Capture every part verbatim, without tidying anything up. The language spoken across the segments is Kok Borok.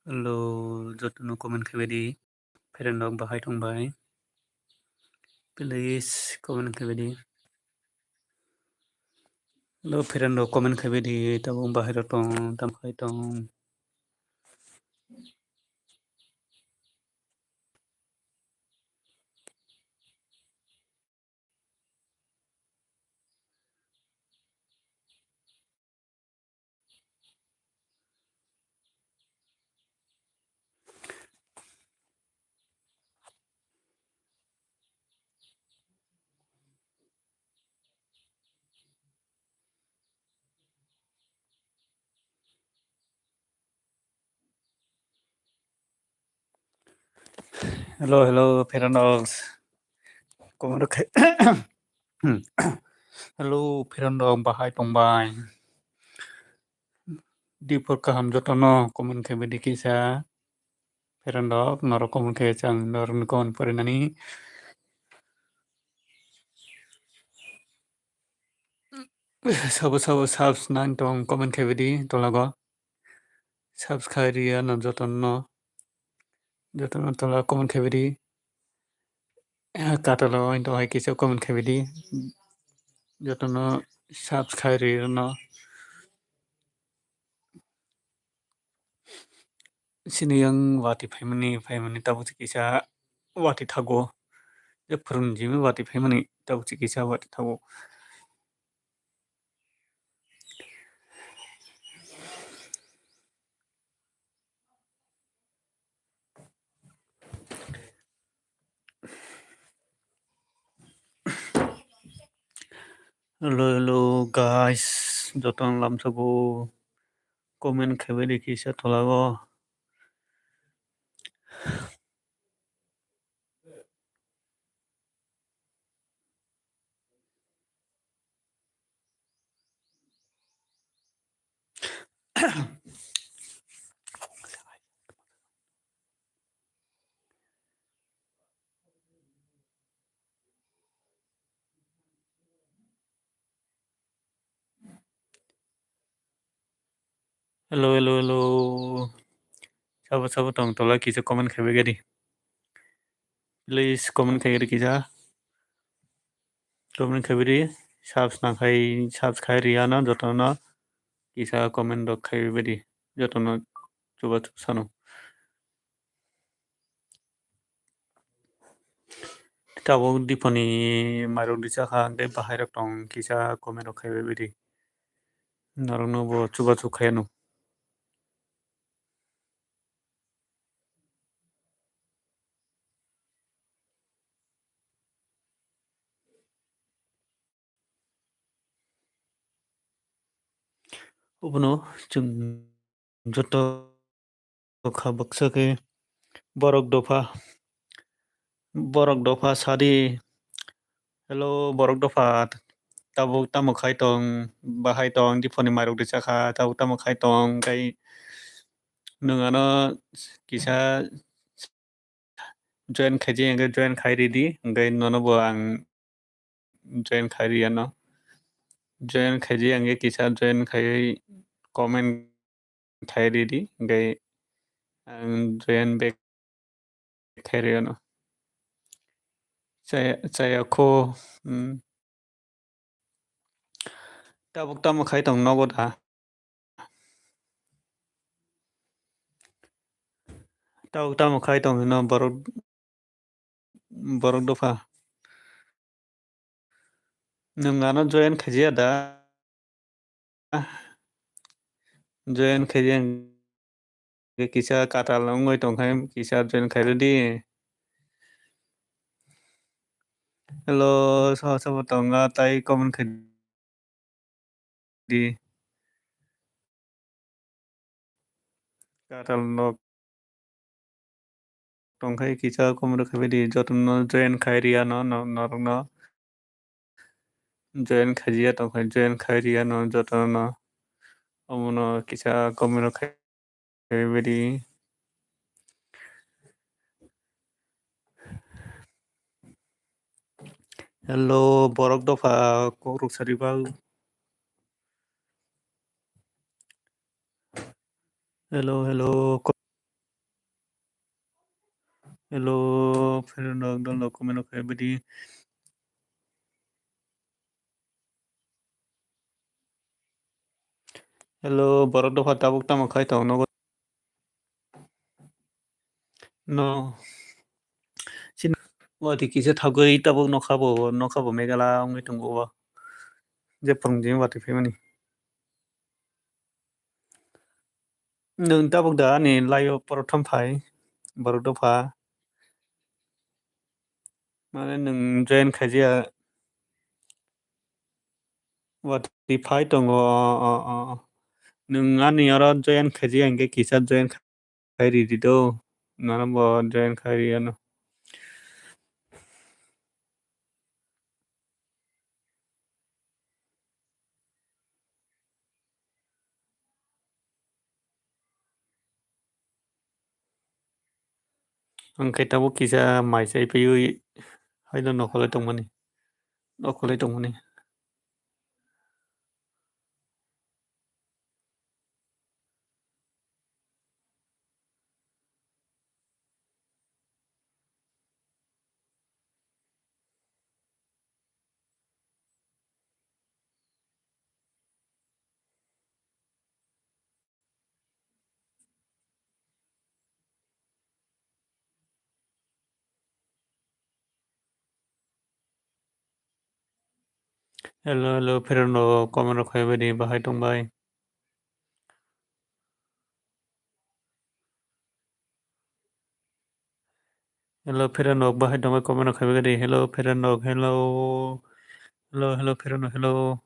Hello, jotono comment khaibadi. Friend rok bahai tongbai. Please comment khaibadi. Hello, friend rok comment khaibadi. Tabuk bahai rok tong, tam khai tong. Hello, hello, friend rok. Comment khe-, hello, friend rok, bahai tongbai. Dipor kaham jotono comment khaibadi kisa. Friend rok, norok comment khe chang norokni comment porinani. Sabo sabo subs nang tong comment khaibadi tolago. Subscribe riya no jotono. Jotono tola comment khaibadi. Katalo into hai kisa comment khaibadi. Jotono subscribe riya no. Sini yang wati phaimani, phaimani tabuk se kisa wati thago. Je phwrwng jimi wati phaimani tabuk se kisa wati thago. Hello, hello, guys. Jotono lamsabo comment khaibadi kisa tolago. Hello, hello, hello. Sabo, sabo tong tola kisa comment khaibai gadi. Please comment khaibai gadi kisa. Comment khaibai di. Subs nang khai, subs khai riya no jotono kisa comment rok khaibai di. Jotono chuba chuba sano. Tabuk diponi mairok di chakha, hwnkhe bahai rok tong kisa comment rok khaibai bidi. Norokno bo chubachu khaiya no. Obono chwng joto kha baksa khe borok dopha, borok dopha sadi. Hello, borok dopha, tabuk tamo khai tong, bahai tong, diphoni mairok rwchakha, tabuk tamo khai tong, tei nwng ano kisa join khaijak, hwnkhe join khai ridi, hwnkhe nono bo ang join khai riyano. Join khaijak, hwnkhe kisa join khaiwi comment khai ridi, hwnkhe ang join back khai riyano. Chaya, chaya kho, hmm. Tabuk tamo khai tong nogo da? Tabuk tamo khai tong hino borok, borok dopha. Nwng ano join khajiya da? Join khajiya hwnkhe kisa katal wngwi tongkha, kisa join khairwdi. Hello, sobo sobo tongo tai comment khai di. Katal nok tongkhai kisa comment khai di, jotono join khai riya no, no, norokno join khajiya tongkhai, join khai riya no jotono, omono kisa comment khai. Everybody. Hello, borok dopha, kokrok sari bang. Hello, hello. Ko-, hello, friend rok, dol rok, comment rok, everybody. Hello, borok dopha tabuk tamo khai tong nogo? No. Sin-, wati kisa thagwi tabuk nokha bo, nokha bo megala wngwi tongo o. Je phwrwng jini wati phaimani. Nwng tabuk da ani live o prothom phai, borok dopha. Mane nwng join khajiya. Wati phai tongo, o, o, o, o. Nwng ani oro join khajiya hwnkhe kisa join khai ridi do. Nono bo join khai riyano. Ang khe tabuk kisa mai chai paiwi haino nokhorlai tongmani, nokhorlai tongmani. Hello, hello, friend rok, comment rok khai bai di, bahai tong bai. Hello, friend rok, bahai tong bai, comment rok khai bai di. Hello, friend rok, hello. Hello, hello, friend rok, hello.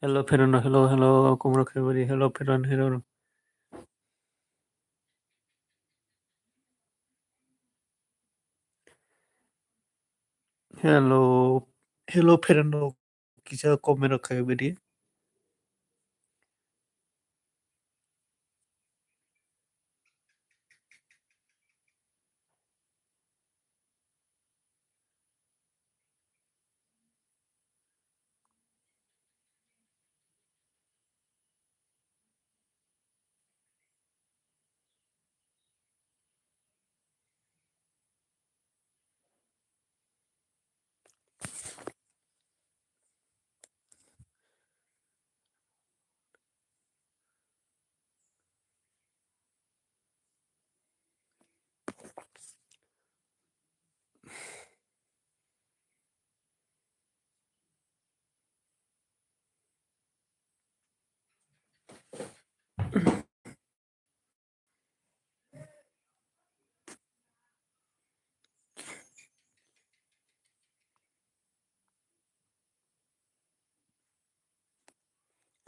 Hello, friend rok, hello, hello, comment rok khai bai di. Hello, friend rok, hello. Hello, hello, friend rok, kisa comment rok khai bai di.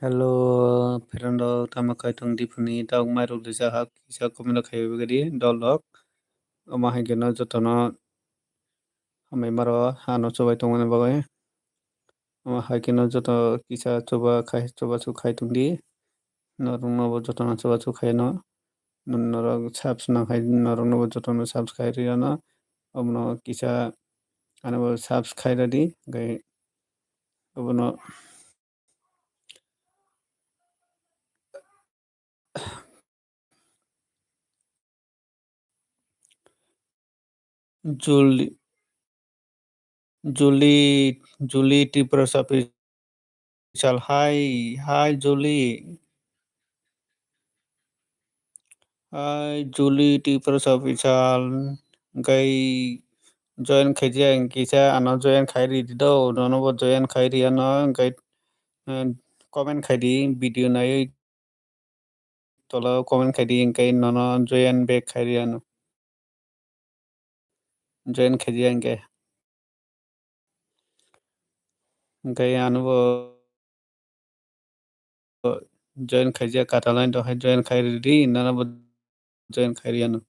Hello, friend rok, tamo khai tong di phuni? Tabuk mai rok rijak ha, kisa comment rok khai bai di, dol rok. Omo hai khe no jotono hambai maro, ano chubai tongmani bagwi. Omo hai khe no joto kisa chuba khai, chubachu khai tong di. Norok no bo jotono chubachu khai no. Norok subs nang khai, norok no bo jotono subs khai rw no. Omo no kisa ano bo subs khai rw di, hwnkhe obo no Juli, Juli, Juli Tripura Official. Hi, hi, Juli. Ai, Juli Tiprasa Official, hwnkhe join khaijak, hwnkhe kisa ano join khai ridi do, nono bo join khai riyano, hwnkhe, eh, comment khai di, video naiwi tola o comment khai di, hwnkhe nono join back khai riyano. Join khaijak hwnkhe. Hwnkhe ano bo join khaijak, katalai do hai join khai ridi, nono bo join khai riyano.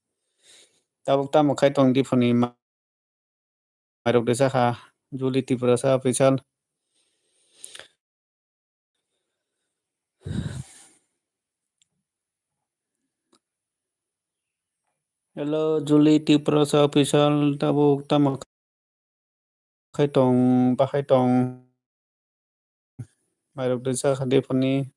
Tabuk tamo khai tong diphani ma-, mairok de sakha, Juli Tiprasa Official. Hello, Juli Tiprasa Official, tabuk tamo khai tong, bahai tong. Mairok de sakha diphani.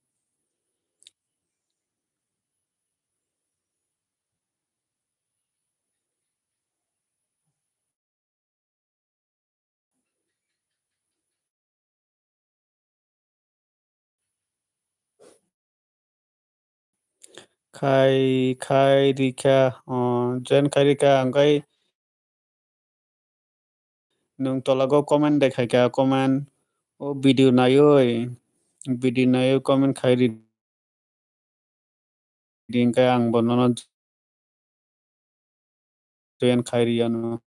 Khai, khai rikha, o, join khai rikha, hwnkhe nwng tolago comment de khaikha, comment, o video naiwi, video naiwi comment khai ri-, di, hwnkhe ang bo nono join khai riyano.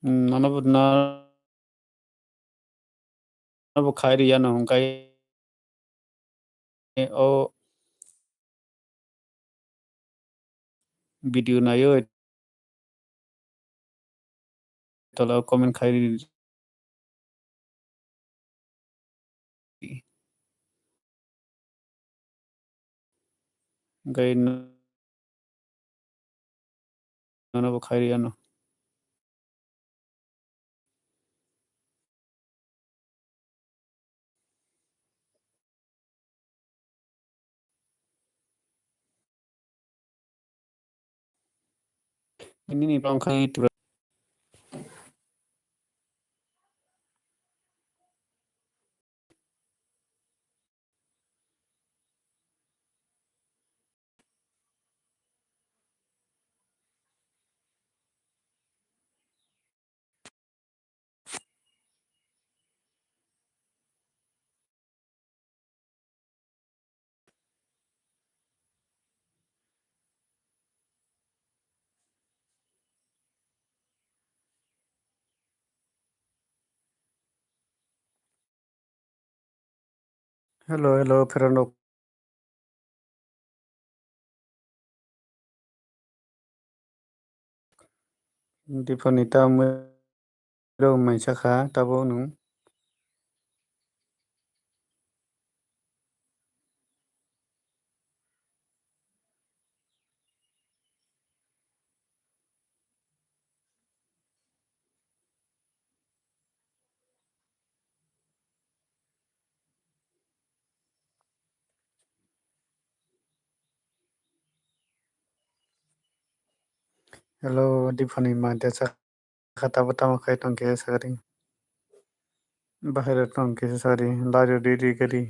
Hmm, nono bo, nono bo khai riyano hwnkhe o video naiwi tola o comment khai ridi. Hwnkhe nono bo khai riyano. Nini bangkha Tripura. Hello, hello, pherano. Diphani ta mui rok mai sakha, tabuk nwng. Hello, Diphani ma de sakha, tabuk tamo khai tong khe sakha di. Bahai rok tong khe sakha di, lari riri gari.